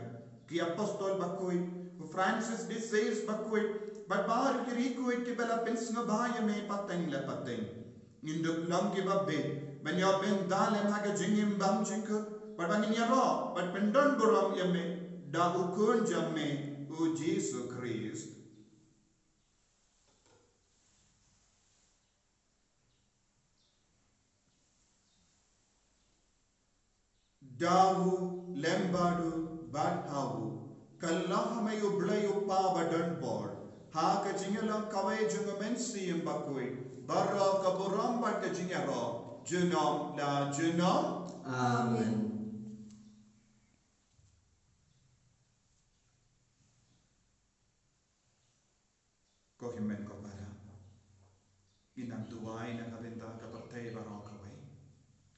ki apostol bakhuid, u Francis de Sales bakhuid, bad baroh ki riewkhuid kiba la pynsngewbha ïa me pateng la pateng, ngin dup long kiba bit ban ïoh bynta lem ha ka jingim bymjukut, bad ba ngin ïaroh bad pyndon burom ïa me da u Khun jong me, u Jisu Khrist. Da u, lem bad u, bad ha u, kylla ha me u Blei u Kpa badonbor, ha ka jingïalang kawei jong u Mynsiem Bakhuid, baroh ka burom bad ka jingïaroh junom la junom. Amen. Ko hynmen ko para, ngi nang duwai na ka bynta ka pyrthei baroh kawei.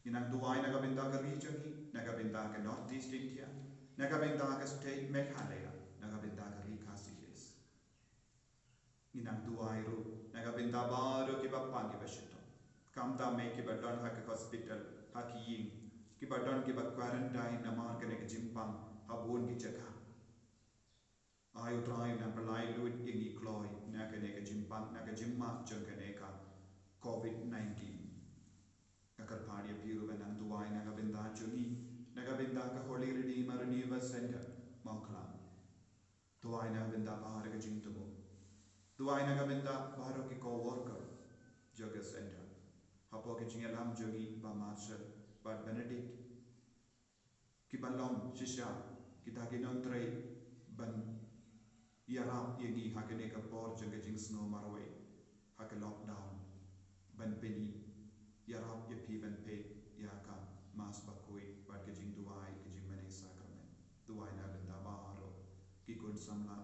Ngi nang duwai na ka bynta ka ri jong ngi, na ka bynta ka North East India, na ka bynta ka state Meghalaya, na ka bynta ka ri Khasi Hills. Ngi nang duwai ruh na ka bynta baroh kiba pang kiba shitom, khamtam eh kiba don ha ka hospital, ha ki ïing, kiba don kiba quarantine namar kane ka jingpang ha bun ki jaka. Ai u Trai u nang pynlait lut ïa ngi kloi na kane ka jingpang, na ka jingmap jong kane ka covid nineteen. Nga kyrpad ïa phi ruh ban nang duwai na ka bynta jong ngi, na ka bynta ka Holy Redeemer Renewal Center, Mawkhlang. Duwai na ka bynta baroh ka jingthmu. Duwai na ka bynta baroh ki co-worker jong ka center, hapoh ka jingïalam jong ngi, Bah Marshall bad Benedict, kiba long shisha kita ki nongtrei ban ïarap ïa ngi ha kane ka por jong ka jingsngew marwei, ha ka lockdown, ban pynïarap ïa phi ban peit ïa ka Mass bakhuid bad ka jingduwai, ka jingmane sakramen. Duwai na ka bynta baroh ki khun samla,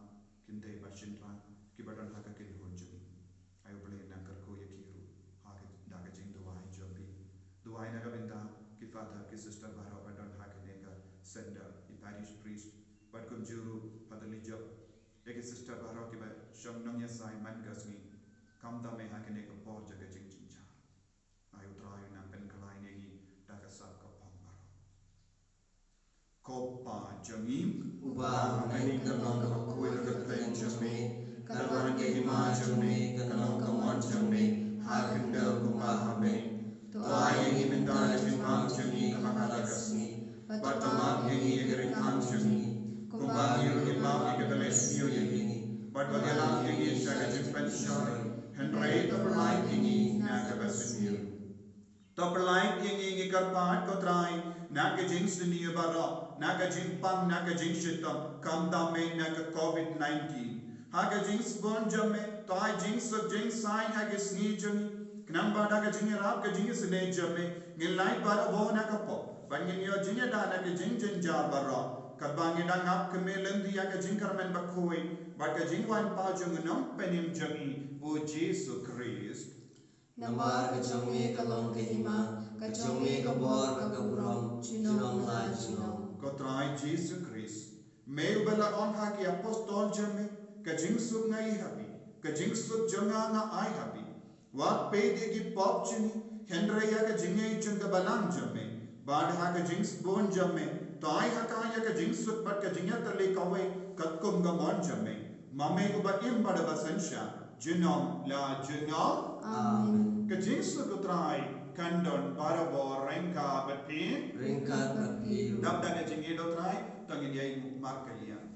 kynthei bad shynrang, kiba don ha ka kynhun jong ngi. Ai U Blei, nang kyrkhu ïa ki ruh ha ka, da ka jingduwai jong phi. Duwai na ka bynta ki father ki sister baroh ba don ha kane ka sender, ki parish priest, bad kumjuh ruh ha ka lynti jong ïa ki sister baroh kiba shong nongïasaid man ka sngi, khamtam eh ha kane ka por jong ka jingjynjar. Ai U Trai, nang pynkhlaiñ ïa ngi da ka sap ka phong baroh. Ko Pa jong ngi uba ha bneng, ka long ka kyrteng jong me, ka don ka hima jong me, ka long ka mon jong me ha khyndew kumba ha bneng. To ai ïa ngi mynta ka jingbam jong ngi kaba ha la ka sngi, bad to map ïa ngi ïa ki ryngkang jong ngi, kumba ngi ruh ngi map ïa kita kiba sniew ïa ngi, bad wat ïalam ïa ngi sha ka jingpynshoi, hynrei to pyllait ïa ngi na kaba sniew. To pyllait ïa ngi, ngi kyrpad ko Trai, na ka jingsniew baroh, na ka jingpang, na ka jingshitom, khamtam eh na ka covid nineteen. Ha ka jingsbun jong me, to ai jingsuk jingsaiñ ha ka sngi jong ngi. Khnang ba da ka jingïarap ka jingisynei jong me, ngin lait barabor na ka pop, bad ngin ïoh jingïada na ka jingjynjar baroh, katba ngi dang ap kmie lynti ïa ka jingkyrmen bakhuid bad ka jingwan paw jong u Nongpynim jong ngi, U Jisu Khrist. Namar ka jong me ka long ka hima, ka jong me ka bor, ka burom, junom la junom. Ko Trai Jisu Khrist, me uba la ong ha ki apostol jong me, ka jingsuk nga ai ha phi, ka jingsuk jong nga nga ai ha phi. Wat peit ïa ki pop jong ngi, hynrei ïa ka jingngeit jong ka balang jong me. Bad ha ka jingsbun jong me, to ai ha ka ïa ka jingsuk bad ka jingïatylli kawei katkum ka mon jong me. Ma me uba im bad uba synshar, junom la junom. Amen. Ka jingsuk U Trai kan don barabor ryngkat bad phi. Ryngkat bad phi. Dap da ka jingïeit U Trai, to ngin ïai markylliang.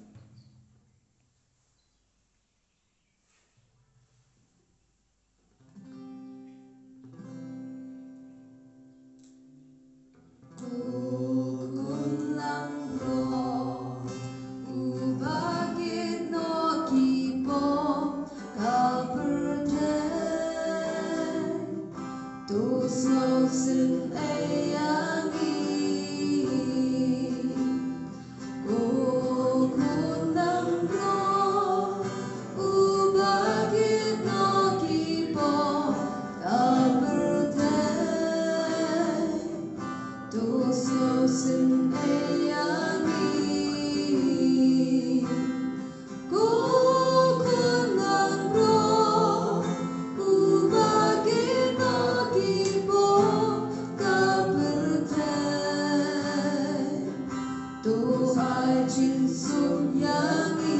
To ai jingsuk ïa ngi.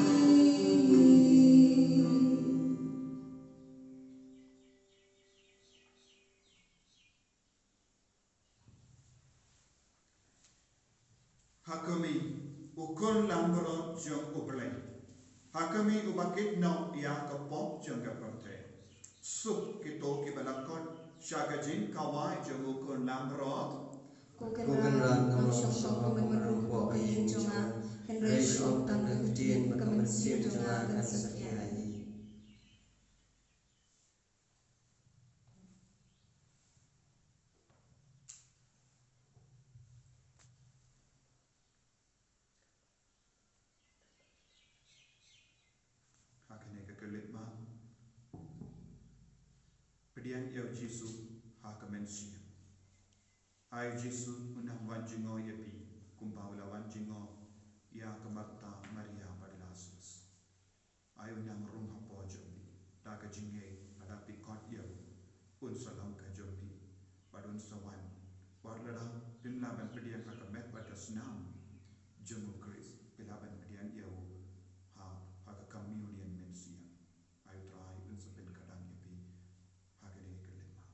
Ha khmih, u khun langbrot jong U Blei. Ha khmih, uba kit noh ïa ka pop jong ka pyrthei. Suk kito kiba la kot sha ka jingkawai jong u khun langbrot. Ko Kynrad, ngam shong shong kum ban rung hapoh ka ïing jong nga, hynrei shu ong tang ka ktien, ba ka mynsiem jong nga kan satia ïa ngi. Ha kane ka khyllipmat, pdiang ïa U Jisu ha ka mynsiem. Ai U Jisu, u nang wan jngoh ïa phi, kumba u la wan jngoh ïa ka Martha, Maria bad Lazarus. Ai u nang rung hapoh jong phi, da ka jingngeit ba lada phi kot ïa u, un sa long ka jong phi, bad un sa wan. Wat lada phim lah ban pdiang ha ka met bad ka snam jong U Khrist, phi lah ban pdiang ïa u ha, ha ka communion mynsiem. Ai U Trai un sa pynkyrdan ïa phi ha kane ka khyllipmat.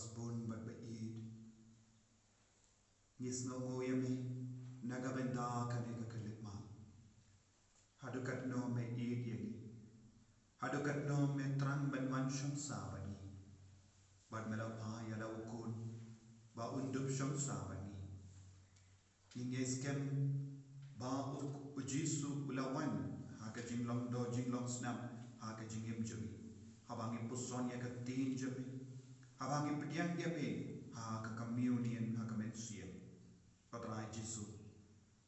Bun bad ba ïeit. Ngi sngew ïa me na ka bynta kane ka khyllipmat. Haduh katno me ïeit ïa ngi. Haduh katno me thrang ban wan shong sah bad ngi. Bad me la phah ïa la u khun ba un dup shong sah bad ngi. Ngi ngeit skhem ba u, u Jisu u la wan ha ka jinglong doh jinglong snam ha ka jingim jong ngi. Haba ngi puson ïa ka ktien jong me, haba ngi pdiang ïa me ha ka communion ha ka mynsiem. Ko Trai Jisu,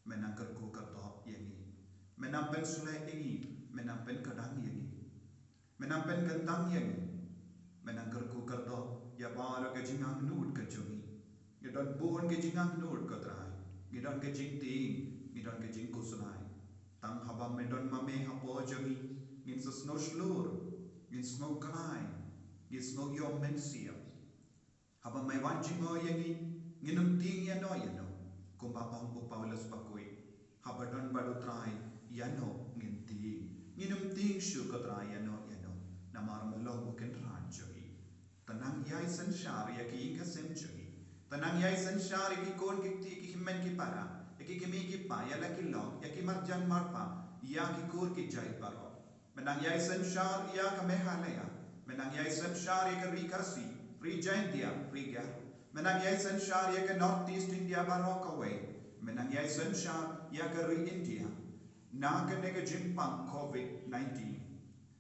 me nang kyrkhu kyrdoh ïa ngi. Me nang pynsleh ïa ngi, me nang pynkdang ïa ngi. Me nang pynkyntang ïa ngi. Me nang kyrkhu kyrdoh ïa baroh ka jingangnud ka jong ngi. Ngi don bun ka jingangnud ko Trai. Ngi don ka jingtieng, ngi don ka jingkhuslai. Tang haba me don ma me hapoh jong ngi, ngin sa sngew shlur, ngin sngew khlaiñ, ngin sngew ïoh mynsiem. Haba me wan jngoh ïa ngi, ngin ym tieng ïano ïano. Kumba ong u Paulus bakhuid, haba don bad u Trai ïano ngin tieng. Ngin ym tieng shuh ko Trai ïano ïano. Namar me long u kynrad jong ngi. Te nang ïai synshar ïa ki ïing ki sem jong ngi. Te nang ïai synshar ïa ki khun ki kti ki hynmen ki para, ïa ki kmie ki kpa, ïa la ki lok, ïa ki marjan marpa, ïa ki kur ki jait baroh. Me nang ïai synshar ïa ka Meghalaya. Me nang ïai synshar ïa ka Ri Khasi, Ri Jaintia, Ri Garo. Me nang ïai synshar ïa ka North East India baroh kawei. Me nang ïai synshar ïa ka ri India na kane ka jingpang covid nineteen.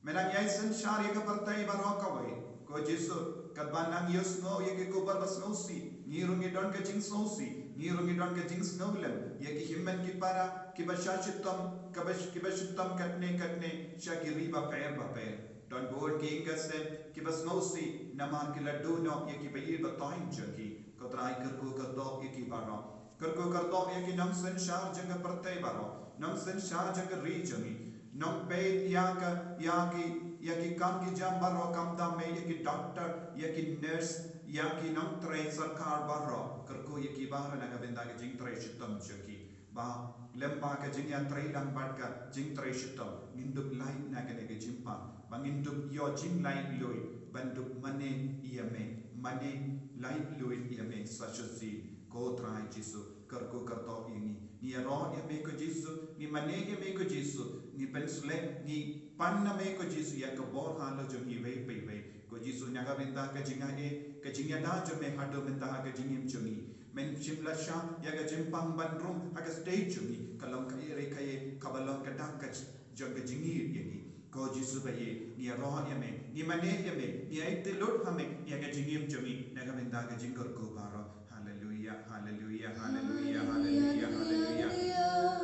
Me nang ïai synshar ïa ka pyrthei baroh kawei. Ko Jisu, katba nang ïohsngew ïa ki khubor ba sngewsih, ngi ruh ngi don ka jingsngewsih, ngi ruh ngi don ka jingsngewlem ïa ki hynmen ki para kiba shah shitom, kiba, kiba shitom katne katne sha ki ri bapher bapher. Don bun ki ïing ki sem kiba sngewsih namar ki la duh noh ïa ki baïeit bataïew jong ki. Ko Trai, kyrkhu kyrdoh ïa ki baroh. Kyrkhu kyrdoh ïa ki nongsynshar jong ka pyrthei baroh, nongsynshar jong ka ri jong ngi. Nongpeit ïa ka, ïa ki, ïa ki kam ki jam baroh, khamtam ïa ki doktor, ïa ki nurse, ïa ki nongtrei sorkar baroh. Kyrkhu ïa ki baroh na ka bynta ka jingtrei shitom jong ki. Ba lem bad ka jingïatreilang bad ka jingtrei shitom, ngin dup lait na kane ka jingpang, ba ngin dup ïoh jinglaitluid ban dup mane ïa me, mane laitluid ïa me sa shisien. Ko Trai Jisu, kyrkhu kyrdoh ïa ngi. Ngi ïaroh ïa me ko Jisu, ngi mane ïa me ko Jisu, ngi pynsleh, ngi pan na me ko Jisu ïa ka bor halor jong ngi iwei pa iwei. Ko Jisu, na ka bynta ka jingaiei, ka jingïada jong me haduh mynta ha ka jingim jong ngi. Men shym la shah ïa ka jingpang ban rung ha ka stage jong ngi, ka long kaei re kaei kaba long ka dak ka j-, jong ka jingïeit ïa ngi. Ko Jisu ba ïeit, ngi ïaroh ïa me, ngi mane ïa me, ngi aiti lut ha me ïa ka jingim jong ngi na ka bynta ka jingkyrkhu baroh. Haleluia, haleluia, haleluia, haleluia, haleluia.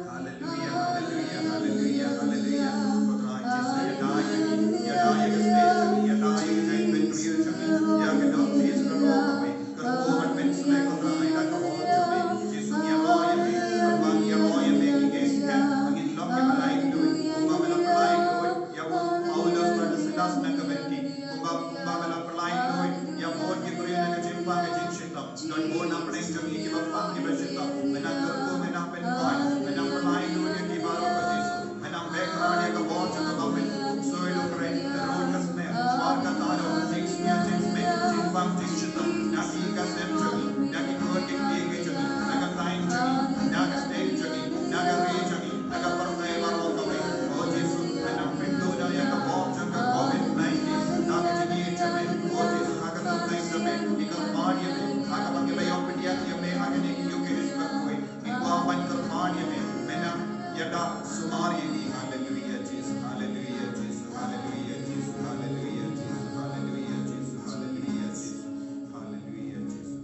Haleluia, haleluia, haleluia, haleluia. Ko Trai Jisu, ïada ïa ngi, ïada ïa ka state jong ngi, ïada ïa ka jaitbynriew jong ngi, ïa ka North East baroh kawei. Kyrkhu ban pynsleh ko Trai da ka bor jong me. Jisu, ngi ïaroh ïa me, kyrpad, ngi ïaroh ïa me, ngi ngeit skhem ba ngin long kiba laitluid kumba me la pyllait luid ïa u Paulus bad u Silas na ka kynti, kumba, kumba me la pyllait luid ïa bun ki briew na ka jingpang ka jingshitom. Don bun na pdeng jong ngi kiba pang kiba shitom. Me nang kyrkhu, me nang pynkoit, me nang pyllait luid ïa ki baroh ko Jisu. Me nang beh kyrhai ïa ka bor jong ka government. Soi lukren, ka rud ka snem, jwar ka tador, jingsniew jingsmit, jingpang jingshitom. Na ki ïing ka sem jong ngi, na ki khun ki kti ki jong ngi, na ka thaiñ jong ngi, na ka state jong ngi, na ka ri jong ngi, na ka pyrthei baroh kawei. O Jisu, me nang pynduh noh ïa ka bor jong ka covid nineteen na ka jingïeit jong me. O Jisu, ha ka kyrteng jong me ngi kyrpad ïa me, ha kaba ngi la ïoh pdiang ïa me ha kane ka ïing ka sem bakhuid. Ngi kwah ban kyrpad ïa me, me nang ïada sumar ïa ngi. Haleluia Jisu, haleluia Jisu, haleluia Jisu, haleluia Jisu, haleluia Jisu, haleluia Jisu, haleluia Jisu.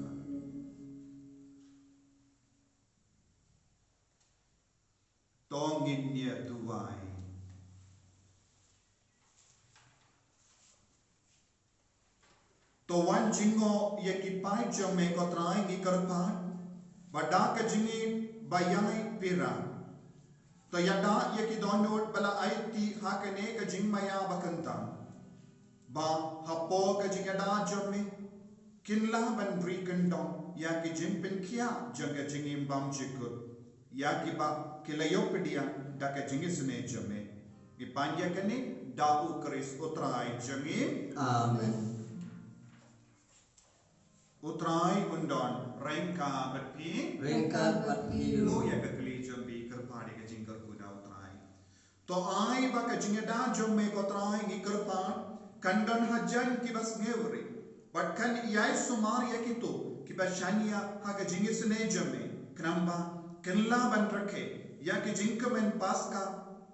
To ngin ïa duwai. To wan jngoh ïa ki paid jong me ko Trai, ngi kyrpad, ba da ka jingïeit ba ïai pyrshah. To ïada ïa ki dohnud ba la aiti ha kane ka jingmaïa ba kyntang. Ba hapoh ka jingïada jong me, kin lah ban ri kyndong ïa ki jingpynkhiah jong ka jingim bymjukut ïa kiba ki la ïoh pdiang da ka jingisynei jong me. Ngi pan ïa kane da U Khrist U Trai jong ngi. Amen. U Trai un don ryngkat bad phi. Ryngkat bad phi ruh. Ïa ka kli jong phi, kyrpad ïa ka jingkyrkhu na U Trai. To ai ba ka jingïada jong me ko Trai, ngi kyrpad, kan don hajan kiba sngewrit, bad kan ïai sumar ïa kito kiba shaniah ha ka jingisynei jong me, khnang ba kin lah ban rakhe ïa ka jingkmen Paska,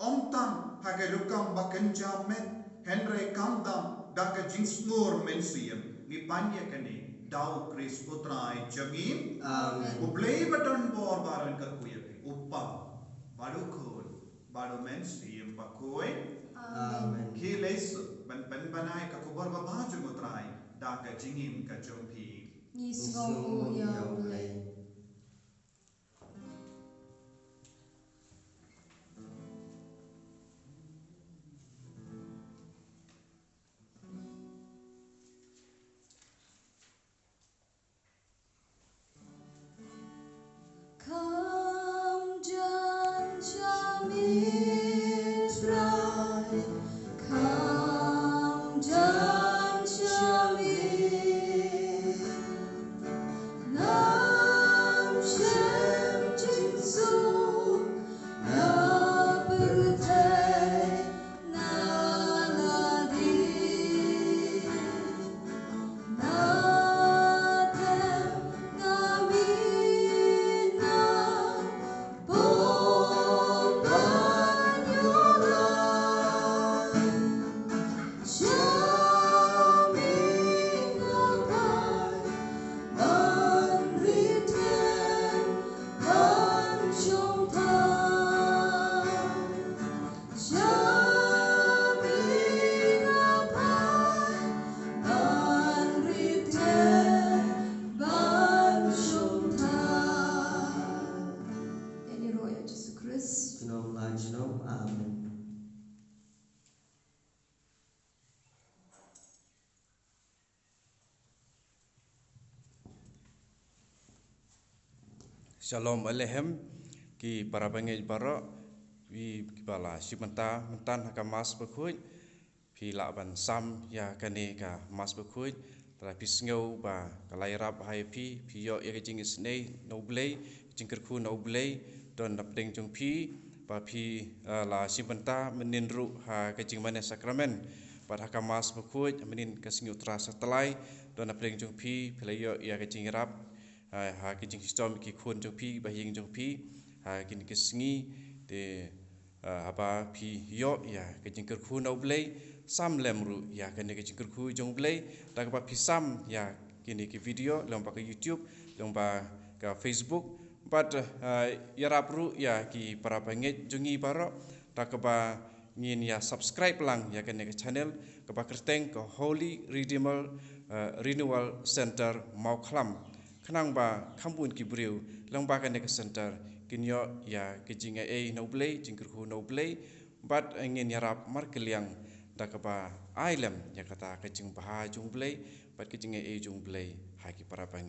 ym tang ha ka rukom ba kynja met, hynrei khamtam da ka jingsngur mynsiem. Ngi pan ïa kane da U Khrist U Trai jong ngi. Amen. U Blei ba don bor ba un kyrkhu ïa phi, U Kpa bad U Khun bad U Mynsiem Bakhuid. Amen. Khie leit suk ban pynbna ïa ka khubor babha jong U Trai da ka jingim ka jong phi. Ngi sngewnguh ïa U Blei. Come, John, shall me try. Come, John, shall me. Nam shem jingsuk na pyrthei na lade. Sha mi na pat ban rit ban shong tang. Ïa ni ruh ïa Jisu Khrist. Junom la junom. Amen. Shalom Aleichem, ki para bangeit baroh, phi kiba la shim bynta mynta ha ka Mass bakhuid, phi lah ban sam ïa kane ka Mass bakhuid, lada phi sngew ba ka la ïarap ha ïa phi, phi ïoh ïa ka jingisynei na U Blei, ka jingkyrkhu na U Blei, don na pdeng jong phi, ba phi, eh, la shim bynta mynnin ruh ha ka jingmane sakramen, bad ha ka Mass bakhuid mynnin ka sngi U Trai Satlai, don na pdeng jong phi, phi la ïoh ïa ka jingïarap, ha, ha ka jingshitom ki khun jong phi, ba ïing jong phi, ha kine ki sngi, te, eh, haba phi ïoh ïa ka jingkyrkhu na U Blei, sam lem ruh ïa kane ka jingkyrkhu jong U Blei, da kaba phi sam ïa kine ki video, lyngba ka YouTube, lyngba ka Facebook, bad, eh, ïarap ruh ïa ki para bangeit jong ngi baroh, da kaba ngin ïa subscribe lang ïa kane ka channel, kaba kyrteng ka Holy Redeemer, eh, Renewal Center Mawkhlam. Khnang ba kham bun ki briew lyngba kane ka center kin ïoh ïa ka jingaiei na U Blei, jingkyrkhu na U Blei, bad ngin ïarap markylliang da kaba ai lem ïa kata ka jingbha jong U Blei, bad ka jingaiei jong U Blei ha ki para bangeit.